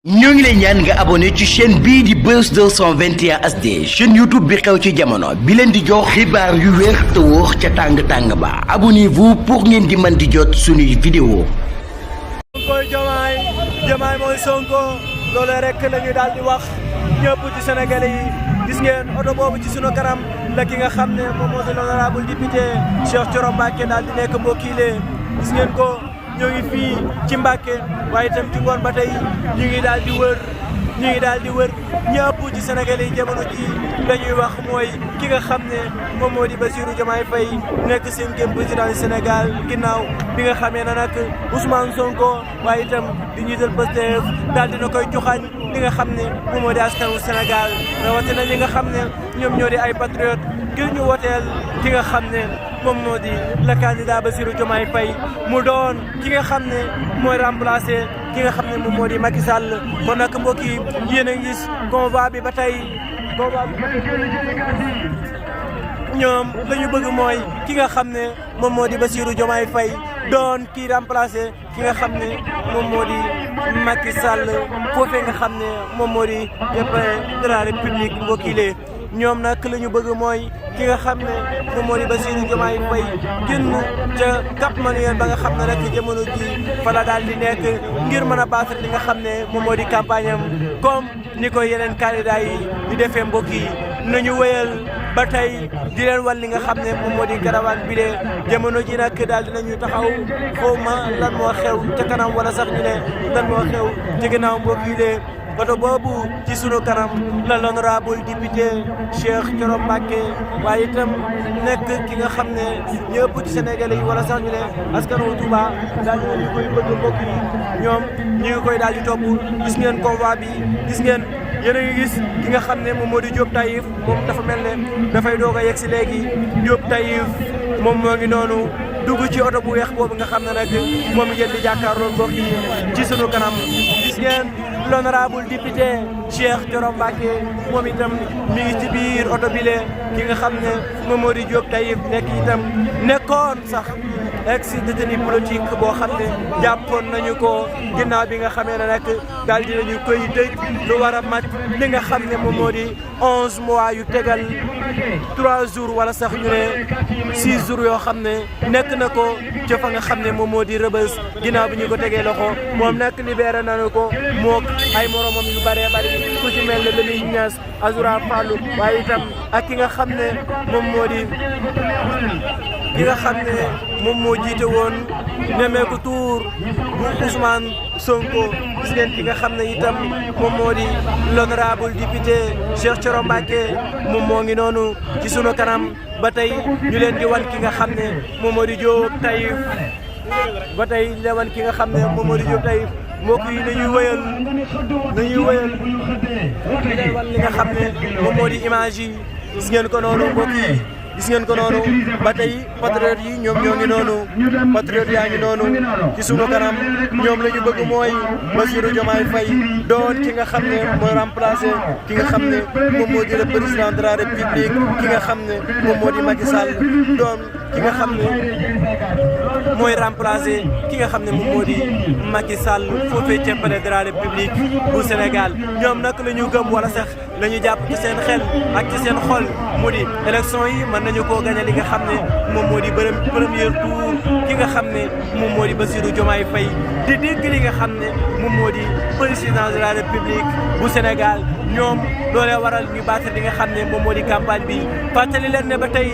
ñoo ngi lay ñaan nga abonné ci chaîne bii di Buzz 221 HD chaîne YouTube bi xew ci jamono bi leen di jox xibaar yu wér te wóor ca tàng-tàng ba abonnez-vous pour ngeen di mën di jot suñuy vidéo. Sonko Diomaye mooy Sonko loolu rek la ñu daal di wax ñëpp ci Sénégalais yi gis ngeen oto boobu ci sunu kanam la ki nga xam ne moom moo di l'honorable député Cheikh Thioro Mbacké daal di nekk mbokkiile gis ngeen ko. ñoo ngi fii ci Mbàkke waaye itam ci ngoon ba tey ñu ngi daal di wër ñëpp ci Sénégalais yi jamono ji dañuy wax mooy ki nga xam ne moom moo di Bassirou Diomaye Faye nekk cinquième président du Sénégal ginnaaw bi nga xamee na nag Ousmane Sonko waaye itam di njiital Pastef daal dina koy joxañ li nga xam ne moom moo di askanu Sénégal rawatina ñi nga xam ne ñoom ñoo di ay patriote ngir ñu woteel ki nga xam ne moom moo di le candidat Bassirou Diomaye Faye mu doon ki nga xam ne mooy remplacer ki nga xam ne moom moo di Macky Sall kon nag mbokk yi yéen a ngi gis convoi bi ba tey ñoom la ñu bëgg mooy ki nga xam ne moom moo di Bassirou Diomaye Faye doon kii remplacer ki nga xam ne moom moo di Macky Sall foofee nga xam ne moom moo di président de la République mbokk yi ñoom nag la ñu bëgg mooy ki nga xam ne moom moo di Bassirou Diomaye Faye génn ca Cap Manuel ba nga xam ne rek jamono ji fa la daal di nekk ngir mën a battre li nga xam ne moom moo di campagne am comme ni ko yeneen candidat yi di defee mbokk yi nañu wéyal ba tey di leen wan li nga xam ne moom moo di caravane bi de jamono ji nag daal dinañu taxaw xaw ma lan moo xew ca kanam wala sax ñu ne lan moo xew ci ginnaaw mbokk yi de oto boobu ci sunu kanam la l'honorable député Cheikh Thioro Mbacké waaye itam nekk ki nga xam ne ñëpp ci Sénégalais yi wala sax ñu ne askanu Touba daal di koy bëgg mbokk yi ñoom ñu ngi koy daal di topp gis ngeen convoi bi gis ngeen yéen a ngi gis ki nga xam ne moom moo di Diop Taïf moom dafa mel ne dafay doog a yegg si léegi Diop Taïf moom moo ngi noonu dugg ci oto bu weex boobu nga xam ne nag moom ngeen di jàkkaarloo mbokk yi ci sunu kanam gis ngeen l'honorable député Cheikh Thioro Mbacké moom itam mi ngi ci biir oto bile ki nga xam ne moom moo di Diop Taïf nekk itam nekkoon sax ex détenu politique boo xam ne jàppoon nañu ko ginnaaw bi nga xamee ne nag daal dinañu koy tëj lu war a mat li nga xam ne moom moo di 11 mois yu tegal 3 jours wala sax ñu ne 6 jours yoo xam ne nekk na ko ca fa nga xam ne moom moo di Rebeuss ginnaaw bi ñu ko tegee loxo moom nag libéré nañu ko mook ay moromam yu bëree bëri ku ci mel ne Lamine Niass Azoura Fallou waaye itam ak ki nga xam ne moom moo di moom moo jiite woon nemmeeku tour bu Ousmane Sonko gis ngeen ki nga xam ne itam moom moo di l'honorable député Cheikh Thioro Mbacké moom moo ngi noonu ci sunu kanam ba tey ñu leen di wan ki nga xam ne moom moo di Diop Taïf ba tey ñu wan ki nga xam ne moom moo di Diop Taïf mbokk yi nañuy wëyal wan li nga xam ne moom moo di image yi gis ngeen ko noonu mbokk yi gis ngeen ko noonu ba tey patriote yi ñoom ñoo ngi noonu patriote yaa ngi noonu ci sunu kanam ñoom la ñu bëgg mooy Bassirou Diomaye Faye doon ki nga xam ne mooy remplacer ki nga xam ne moom moo di le président de la République ki nga xam ne moom moo di Macky Sall doon ki nga xam ne mooy remplacer ki nga xam ne moom moo di Macky Sall foofee ca palais de la République bu Sénégal ñoom nag la ñu gëm wala sax la ñu jàpp ci seen xel ak ci seen xol mu di élection yi mën nañu koo gagné li nga xam ne moom moo di premier tour ki nga xam ne moom moo di Bassirou Diomaye Faye di dégg li nga xam ne moom moo di président de la République bu Sénégal ñoom loolee waral ñu battre li nga xam ne moom moo di campagne bi fàttali leen ne ba tey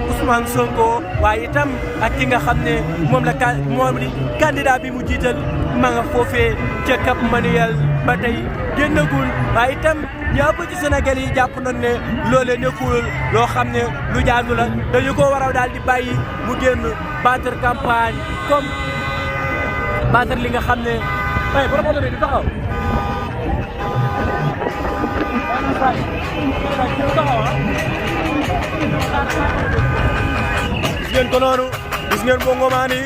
Ousmane Sonko waaye itam ak ki nga xam ne moom di candidat bi mu jiital ma nga foofee ca Cap Manuel ba tey génnagul waaye itam ñëpp ci Sénégal yi jàpp nañ ne loolee nekkul loo xam ne lu jaadu la dañu ko war a daal di bàyyi mu génn battre campagne comme battre li nga xam ne ay borom oto bi di taxaw gis ngeen ko noonu gis ngeen bongo maan yi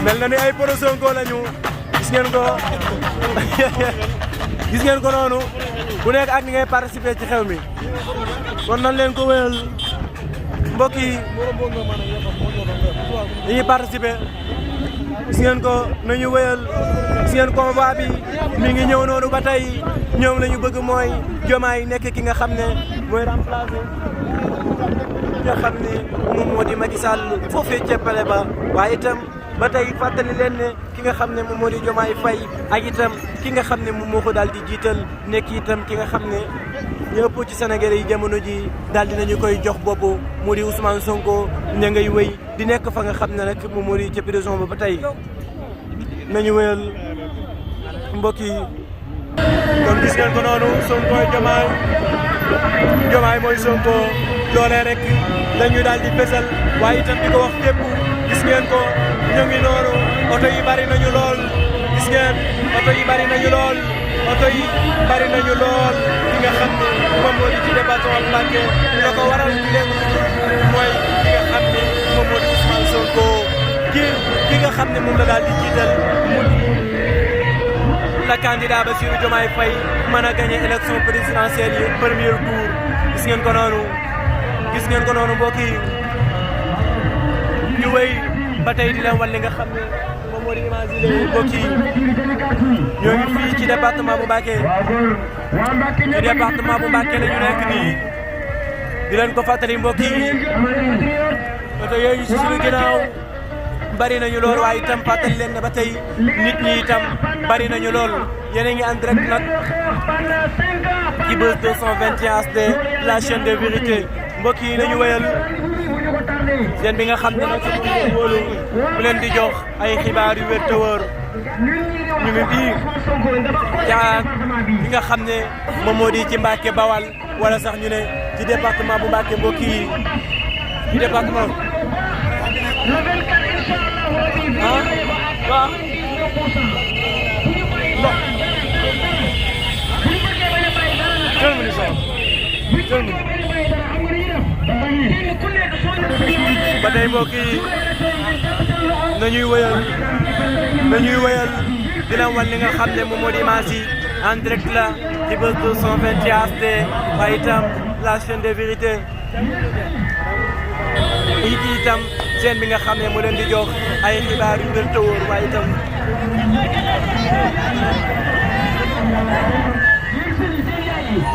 mel na ni ay pro Sonko lañu gis ngeen ko gis ngeen ko noonu ku nekk ak ni ngay participer ci xew mi kon nan leen ko wéyal mbokk yi dañuy participer gis ngeen ko nañu wëyal gis ngeen convoi bi mi ngi ñëw noonu ba tey ñoom la ñu bëgg mooy Diomaye nekk ki nga xam ne mooy remplacer nga xam ne moom moo di Macky Sall foofee ceppale ba waaye itam ba tey fàttali leen ne ki nga xam ne moom moo di Diomaye Faye ak itam ki nga xam ne moom moo ko daal di jiital nekk itam ki nga xam ne ñëpp ci Sénégalais yi jamono ji daal dinañu koy jox bopp mu di Ousmane Sonko ña ngay wéy di nekk fa nga xam ne nag moom moo di ca prison ba tey nañu wéyal mbokk yi kon gis ngeen ko noonu Sonko Diomaye mooy Sonko loolee rek lañu daal di fesal waaye itam di ko wax képp gis ngeen ko ñu ngi noonu oto yi bari nañu lool gis ngeen oto yi bari nañu lool oto yi bari nañu lool ki nga xam ne moom moo di ci département Mbacké la ko waral leen mooy ki nga xam ne moom moo di Ousmane Sonko ki nga xam ne moom la daal di jiital mu la candidat Bassirou Diomaye Faye mën a gagné élection présidentielle yi premier tour gis ngeen ko noonu mbokk yi ñu wéy ba tey di leen wan li nga xam ne moom moo di imaginer mbokk yi ñoo ngi fii ci département bu Mbacké la ñu nekk nii di leen ko fàttali mbokk yi oto yooyu ci suñu ginnaaw bari nañu lool waaye itam fàttali leen ne ba tey nit ñi itam bari nañu lool yéen a ngi en direct nag ci Buzz 221 HD la chaîne de vérité mbokk yi nañu wéyal seen bi nga xam ne nag wóolu bu leen di jox ay xibaar yu wér te wóor ñu ngi bii ca bi nga xam ne moom moo di ci Mbacké Bawal wala sax ñu ne ci département bu Mbacké mbokk yi ci département waaw ba tey mbokk yi nañuy wëyal di leen wan li nga xam ne moom moo di image yi en direct la ci Buzz 221 HD waaye itam la chaîne de vérité itam chaîne bi nga xam ne moo leen di jox ay xibaar yu wér te wóor waaye itam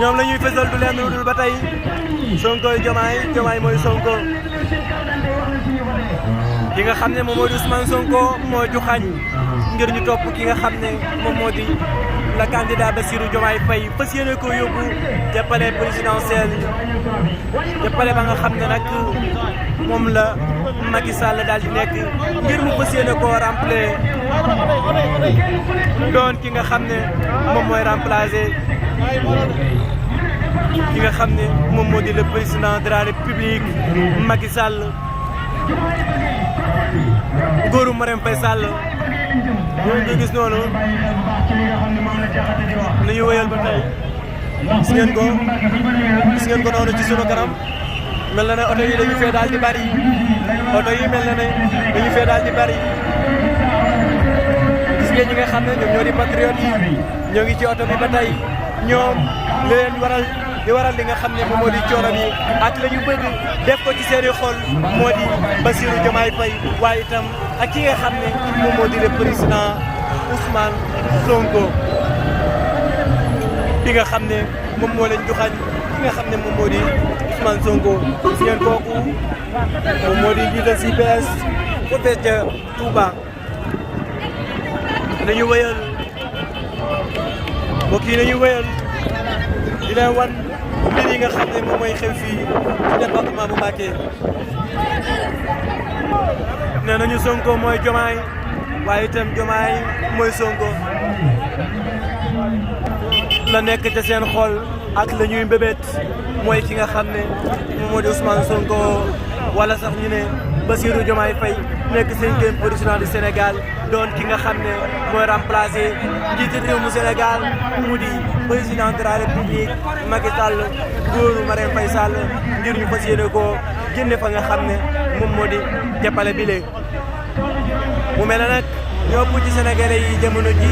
ñoom la ñuy fësal du leen lu dul ba tey Sonko Diomaye mooy Sonko ki nga xam ne moom moo di Ousmane Sonko moo joxañ ngir ñu topp ki nga xam ne moom moo di la candidat Bassirou Diomaye Faye fas yéene ko yóbbu ca palais présidentiel ca palais ba nga xam ne nag moom la Macky Sall daal di nekk ngir mu fas yéene koo remplir doon ki nga xam ne moom mooy remplacer ki nga xam ne moom moo di le président de la république Macky Sall góoru Marème Faye Sall ñooñu nga gis noonu nañu wéyal ba tey gis ngeen ko noonu ci sunu kanam mel na ne oto yi dañu fee daal di bari gis ngeen ñi nga xam ne ñoom ñoo di patriote yi ñoo ngi ci oto bi ba tey ñoom leen waral li nga xam ne moom moo di coono bi ak la ñu bëgg def ko ci seeni xol moo di Bassirou Diomaye Faye waaye itam ak ki nga xam ne moom moo di le président Ousmane Sonko bi nga xam ne moom moo leen joxañ ki nga xam ne moom moo di Ousmane Sonko gis ngeen kooku moom moo di jiital si PS foofee ca Touba nañu wëyal mbokk yi nañu wëyal di leen wan mbir yi nga xam ne moom mooy xew fii ci département bu Mbacké nee nañu Sonko mooy Diomaye waaye itam Diomaye mooy Sonko la nekk ca seen xol ak la ñuy mbébét mooy ki nga xam ne moom moo di Ousmane Sonko wala sax ñu ne Bassirou Diomaye Faye nekk 5e président du Sénégal doon ki nga xam ne mooy remplacer njiitu réew mu Sénégal mu di président de la République Macky Sall góoru Marème Faye Sall ngir ñu fas yéene koo génne fa nga xam ne moom moo di jàppale bi léegi mu mel ne nag ñëpp ci Sénégalais yi jamono ji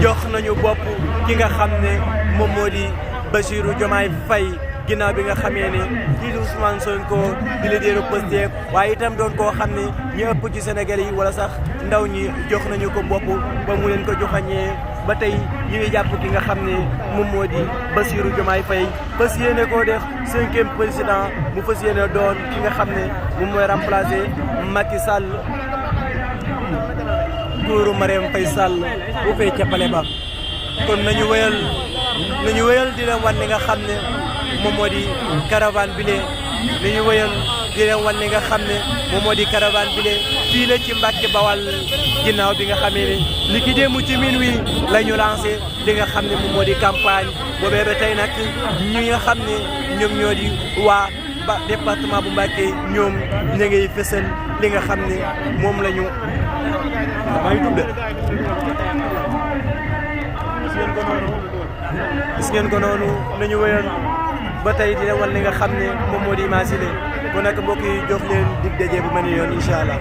jox nañu bopp ki nga xam ne moom moo di Bassirou Diomaye Faye ginnaaw bi nga xamee ne kii di Ousmane Sonko di leaderu Pastef waaye itam doon koo xam ne ñi ëpp ci Sénégal yi wala sax ndaw ñi jox nañu ko bopp ba mu leen ko joxañee ba tey ñu ngi jàpp ki nga xam ne moom moo di Bassirou Diomaye Faye fas yéene koo def 5e président mu fas yéene doon ki nga xam ne moom mooy remplacer Macky Sall góoru Marème Faye Sall bu fay ca pale ba kon nañu wéyal di leen wan li nga xam ne moom moo di caravane bi lee nañu wéyal di leen wan li nga xam ne moom moo di caravane bi lee fii la ci Mbàkke Bawal ginnaaw bi nga xamee ne li ki démb ci minuit la ñu lancé li nga xam ne moom moo di campagne boobee ba tey nag ñi nga xam ne ñoom ñoo di waa département bu Mbàkke ñoom ña ngay fësal li nga xam ne moom la ñu maa ngi tudde gis ngeen ko noonu nañu wéyal ba tey di leen wan li nga xam ne moom moo di imaginer bu nag mbokk yi jox leen dig daje bu mel ni yoon incha allah.